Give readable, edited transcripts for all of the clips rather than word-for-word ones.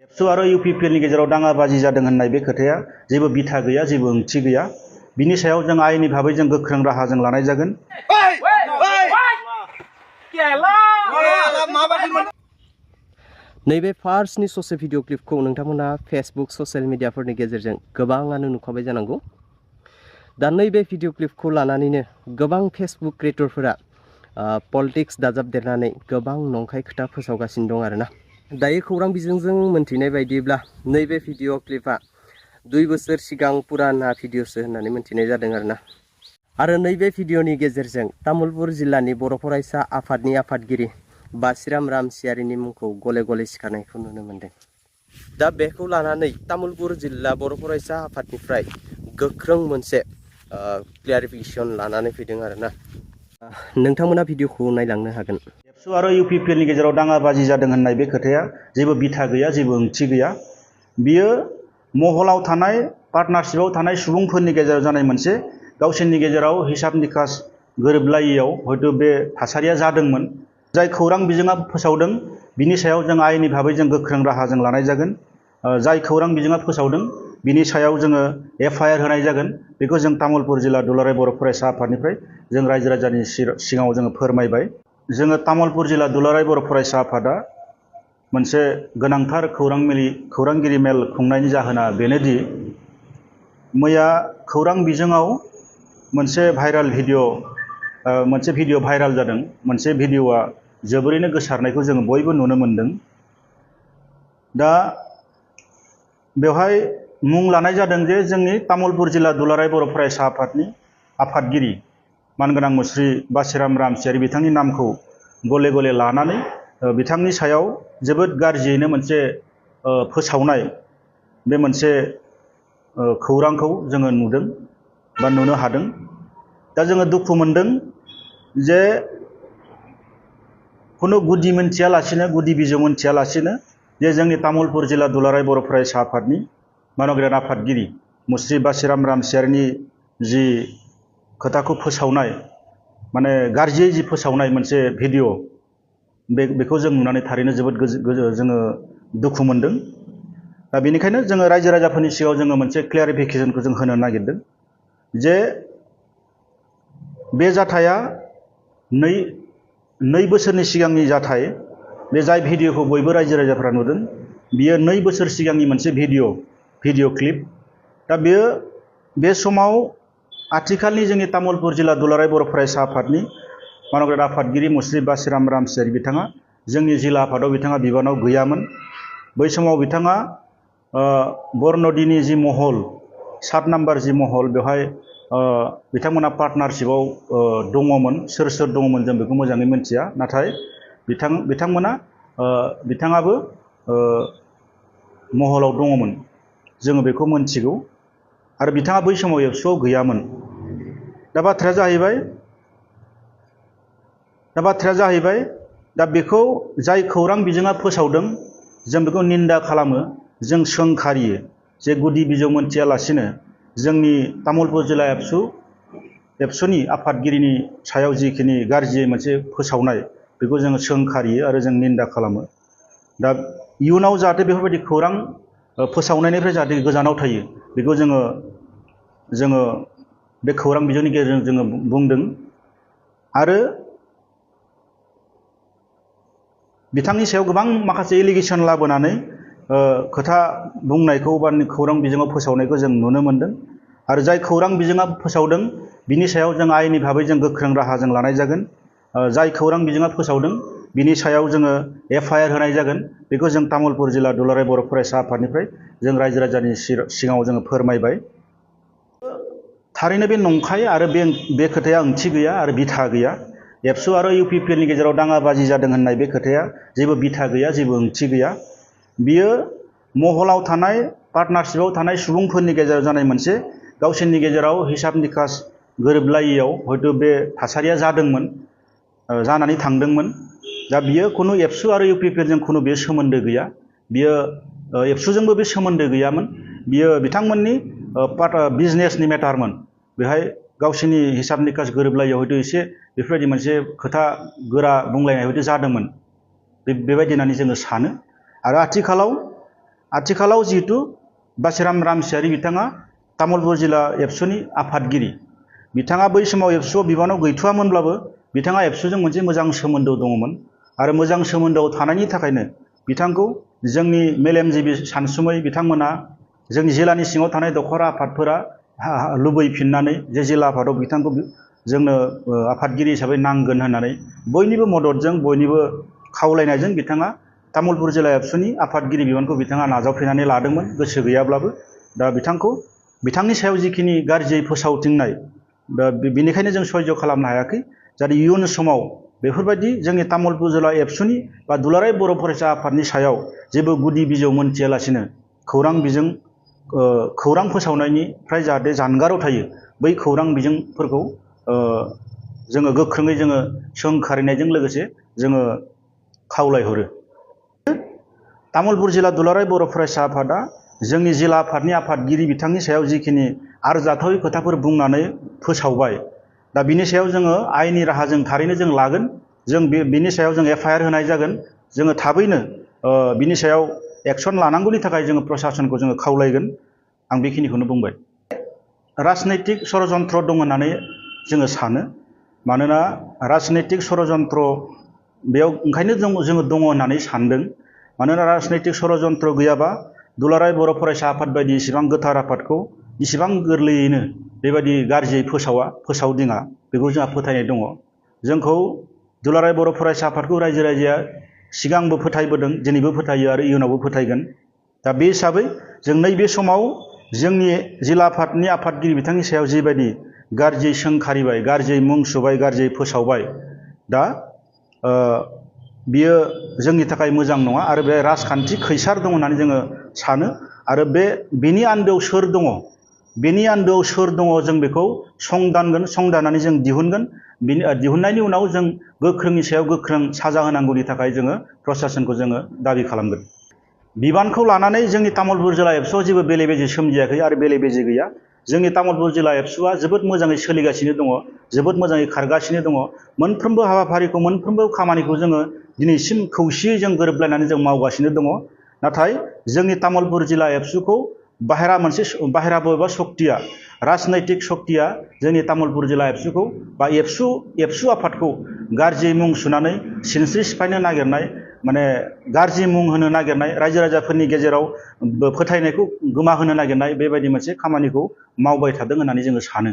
एबसु आरो इउपिपिएलनि गेजेराव दाङाबाजि जादों होननाय बे खोथाया जेबो बिथा गैया, जेबो ओंथि गैया। बिनि सायाव जों आयेननि भाबै जों गोख्रों राहा जों लानाय जागोन। नैबे फार्स्टनि ससे भिडिअ क्लिपखौ नोंथांमोना फेसबुक ससियेल मिडियाफोरनि गेजेरजों गोबाङानो नुखाबाय जानांगौ। दा नैबे भिडिअ क्लिपखौ लानानैनो गोबां फेसबुक क्रिएटरफोरा पलिटिक्स दाजाबदेरनानै गोबां नंखाय खोथा फोसावगासिनो दं आरोना। दायो खौरां बिजोंजों मोनथिनाय बायदिब्ला नैबे भिडिअ क्लिपआ 2 बोसोर सिगां पुराना भिडिअसो होननानै मोनथिनाय जादों आरो नैबे भिडिअनि गेजेरजों तामुलपुर जिल्लानि बर' फरायसा आफादनि आफादगिरि बासिराम रामसियारिनि मुंखौ गले गले सिखारनायखौ नुनो मोनदों। दा बेखौ लानानै तामुलपुर जिल्ला बर' फरायसा आफादनिफ्राय गोख्रों मोनसे क्लियारिफिकेसन लानानै फैदों आरोना। नोंथांमोना भिडिअखौ नायलांनो हागोन। एबसु आरो इउपिपिएलनि गेजेराव दाङाबाजि जादों होननाय बे खोथाया जेबो बिथा गैया, जेबो ओंथि गैया। बियो महलाव थानाय पार्टनारशिपआव थानाय सुबुंफोरनि गेजेराव जानाय मोनसे गावसोरनि गेजेराव हिसाब निकास गोरोबलायैयाव हयथ' बे थासारिया जादोंमोन। जाय खौरां बिजोङा फोसावदों बिनि सायाव जों आयेननि भाबै जों गोख्रों राहा जों लानाय जागोन। जाय खौरां बिजोङा फोसावदों बिनि सायाव जोङो एफआइआर होनाय जागोन। बेखौ जों तामुलपुर जिल्ला दुलाराय बर' फरायसा आफादनिफ्राय जों रायजो राजानि सिगाङाव जोङो फोरमायबाय। जोङो तामुलपुर जिल्ला दुलाराय बर' फरायसा आफादा मोनसे गोनांथार खौरांगिरि मेल खुंनायनि जाहोना बेनोदि मैया खौरां बिजोङाव मोनसे भिडिअ भाइराल जादों। मोनसे भिडिअआ जोबोरैनो गोसारनायखौ जोङो बयबो नुनो मोनदों। दा बेवहाय मुं लानाय जादों जे जोंनि तामुलपुर जिल्ला दुलाराय बर' फरायसा आफादनि आफादगिरि मानगोनां मुस्रि बासिराम रामसियारि बिथांनि नामखौ गले गले लानानै बिथांनि सायाव जोबोद गाज्रियैनो मोनसे फोसावनाय बे मोनसे खौरांखौ जोङो नुदों बा नुनो हादों। दा जोङो दुखु मोनदों जे खुनु गुदि बिजौ मोनथियालासिनो जे जोंनि तामुलपुर जिल्ला दुलाराय बर' फरायसा आफादनि मानगोनां आफादगिरि मुस्रि बासिराम रामसियारिनि जि खोथाखौ फोसावनाय माने गाज्रियै जि फोसावनाय मोनसे भिडिअ बेखौ जों नुनानै थारैनो जोबोद जोङो दुखु मोनदों। दा बेनिखायनो जोङो रायजो राजाफोरनि सिगाङाव जोङो मोनसे क्लियारिफिकेसनखौ जों होनो नागिरदों जे बे जाथाया नै बोसोरनि सिगांनि जाथाय। बे जाय भिडिअखौ बयबो रायजो राजाफ्रा नुदों बियो 2 बोसोर सिगांनि मोनसे भिडिअ क्लिप। दा बेयो बे समाव आथिखालनि जोंनि तामुलपुर जिल्ला दुलाराय बर' फरायसा आफादनि मानगोनां आफादगिरि मुस्रि बासिराम रामसियारि बिथाङा जोंनि जिल्ला आफादाव बिथाङा बिबानाव गैयामोन। बै समाव बिथाङा बरन'दिनि जि महल 7 नाम्बार जि महल बेवहाय बिथांमोना पार्टनारशिपआव दङमोन। सोर दङमोन जों बेखौ मोजाङै मिथिया, नाथाय बिथाङाबो महलाव दङमोन, जोङो बेखौ मोनथिगौ। आरो बिथाङा बै समाव एबसुआव गैयामोन। दा बाथ्राया जाहैबाय दा बेखौ जाय खौरां बिजोङा फोसावदों जों बेखौ निन्दा खालामो, जों सोंखारियो जे गुदि बिजौ मोनथियालासिनो जोंनि तामुलपुर जिल्ला एबसुनि आफादगिरिनि सायाव जिखिनि गाज्रियै मोनसे फोसावनाय बेखौ जोङो सोंखारियो आरो जों निन्दा खालामो। दा इयुनाव जाहाथे बेफोरबायदि खौरां फोसावनायनिफ्राय जाहाथे गोजानाव थायो बेखौ जोङो बे खौरां बिजोंनि गेजेरजों जोङो बुंदों। आरो बिथांनि सायाव गोबां माखासे एलिगेसन लाबोनानै खोथा बुंनायखौ बा खौरां बिजोङाव फोसावनायखौ जों नुनो मोनदों। आरो जाय खौरां बिजोङा फोसावदों बिनि सायाव जों आयेननि भाबै जों गोख्रों राहा जों लानाय जागोन। जाय खौरां बिजोङा फोसावदों बिनि सायाव जोङो एफआइआर होनाय जागोन। बेखौ जों तामुलपुर जिल्ला दुलाराय बर' फरायसा आफादनिफ्राय जों रायजो राजानि सिगाङाव जोङो फोरमायबाय। थारैनो बे नंखाय आरो बे खोथाया ओंथि गैया आरो बिथा गैया। एबसु आरो इउपिपिएलनि गेजेराव दाङाबाजि जादों होननाय बे खोथाया जेबो बिथा गैया, जेबो ओंथि गैया। बियो महलाव थानाय पार्टनारशिपआव थानाय सुबुंफोरनि गेजेराव जानाय मोनसे गावसोरनि गेजेराव हिसाब निकास गोरोबलायैयाव हयथ' बे थासारिया जादोंमोन, जानानै थांदोंमोन। दा बियो खुनु एबसु आरो इउपिपिएलजों खुनु बे सोमोन्दो गैया। बियो एबसुजोंबो बे सोमोन्दो गैयामोन। बियो बिथांमोननि बिजनेसनि मेटारमोन। बेहाय गावसोरनि हिसाब निकास गोरोबलायैयाव हयथ' एसे बेफोरबायदि मोनसे खोथा गोरा बुंलायनाय हयथ' जादोंमोन। बेबायदि होननानै जोङो सानो। आरो आथिखालाव आथिखालाव जिहेतु बासिराम रामसियारि बिथाङा तामुलपुर जिल्ला एबसुनि आफादगिरि बिथाङा बै समाव एबसुआव बिबानाव गैथ'वामोनब्लाबो बिथाङा एबसुजों मोनसे मोजां सोमोन्दो दङमोन आरो मोजां सोमोन्दोआव थानायनि थाखायनो बिथांखौ जोंनि मेलेमजिबि सानसुमै बिथांमोना जोंनि जिल्लानि सिङाव थानाय दखरा आफादफोरा लुबैफिननानै जे जिल्ला आफादाव बिथांखौ जोंनो आफादगिरि हिसाबै नांगोन होननानै बयनिबो मददजों बयनिबो खावलायनायजों बिथाङा तामुलपुर जिल्ला एबसुनि आफादगिरि बिबानखौ बिथाङा नाजावफैनानै लादोंमोन गोसो गैयाब्लाबो दा बिथांनि सायाव जिखिनि गाज्रि फोसावथिंनाय दा बेनिखायनो जों सयज खालामनो हायाखै जाहाथे इयुन समाव बेफोरबायदि जोंनि तामुलपुर जिल्ला एबसुनि बा दुलाराय बर' फरायसा आफादनि सायाव जेबो गुदि बिजौ मोनथियालासिनो खौरां फोसावनायनिफ्राय जाहाथे जानगाराव थायो बै खौरां बिजोंफोरखौ जोङो गोख्रोङै जोङो सोंखारिनायजों लोगोसे जोङो खावलायहरो। तामुलपुर जिल्ला दुलाराय बर' फरायसा आफादा जोंनि जिल्ला आफादनि आफादगिरि बिथांनि सायाव जिखिनि आरजाथावै खोथाफोर बुंनानै फोसावबाय दा बिनि सायाव जोङो आयेननि राहाजों थारैनो जों लागोन जों बिनि सायाव जों एफआइआर होनाय जागोन जोङो थाबैनो बिनि सायाव एक्सन लानांगौनि थाखाय जोङो प्रसासनखौ जोङो खावलायगोन आं बेखिनिखौनो बुंबाय। राजनैतिक षड़यन्त्र दं होननानै जोङो सानो मानोना राजनैतिक षड़यन्त्र बेयाव ओंखायनो जोङो दङ होननानै सानदों मानोना राजनैतिक षड़यन्त्र गैयाबा दुलाराय बर' फरायसा आफाद बायदि इसिबां गोथार आफादखौ इसिबां गोरलैयैनो बेबायदि गाज्रियै फोसावदिङा बेखौ जोंहा फोथायनाय दङ। जोंखौ दुलाराय बर' फरायसा आफादखौ रायजो राजाया सिगांबो फोथायबोदों दिनैबो फोथायो आरो इयुनावबो फोथायगोन। दा बे हिसाबै जों नैबे समाव जोंनि जिल्ला आफादनि आफादगिरि बिथांनि सायाव जिबायदि गाज्रियै सोंखारिबाय गाज्रियै मुं सुबाय गाज्रियै फोसावबाय दा बियो जोंनि थाखाय मोजां नङा आरो बे राजखान्थि खैसार दङ होननानै जोङो सानो आरो बेनि आन्दोआव सोर दङ जों बेखौ संदाननानै जों दिहुनगोन दिहुननायनि उनाव जों गोख्रोंनि सायाव गोख्रों साजा होनांगौनि थाखाय जोङो प्रसासनखौ जोङो दाबि खालामगोन। बिबानखौ लानानै जोंनि तामुलपुर जिल्ला एबसुआव जेबो बेले बेजे सोमजियाखै आरो बेले बेजे गैया। जोंनि तामुलपुर जिल्ला एबसुआ जोबोद मोजाङै सोलिगासिनो दङ जोबोद मोजाङै खारगासिनो दङ मोनफ्रोमबो हाबाफारिखौ मोनफ्रोमबो खामानिखौ जोङो दिनैसिम खौसेयै जों गोरोबलायनानै जों मावगासिनो दङ। नाथाय जोंनि तामुलपुर जिल्ला एबसुखौ बाहेरा बबेबा सक्तिया राजनैतिक सक्तिया जोंनि तामुलपुर जिल्ला एबसुखौ बा एबसु आफादखौ गाज्रि मुं सुनानै सिनस्रि सिफायनो नागिरनाय माने गाज्रि मुं होनो नागिरनाय रायजो राजाफोरनि गेजेराव फोथायनायखौ गोमाहोनो नागिरनाय बेबायदि मोनसे खामानिखौ मावबाय थादों होननानै जोङो सानो।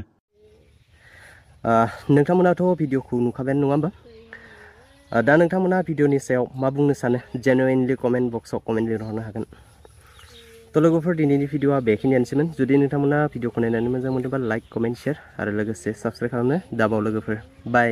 नोंथांमोनाथ' भिडिअखौ नुखाबाय नङा होमबा? दा नोंथांमोना भिडिअनि सायाव मा बुंनो सानो जेनुइनलि कमेन्ट बक्सआव कमेन्ट लिरहरनो हागोन। थ' लोगोफोर दिनैनि भिडिअआ बेखिनियानोसैमोन। जुदि नोंथांमोना भिडिअखौ नायनानै मोजां मोनोबा लाइक कमेन्ट शेयार आरो लोगोसे साबस्क्राइब खालामनो दाबाव लोगोफोर। बाय।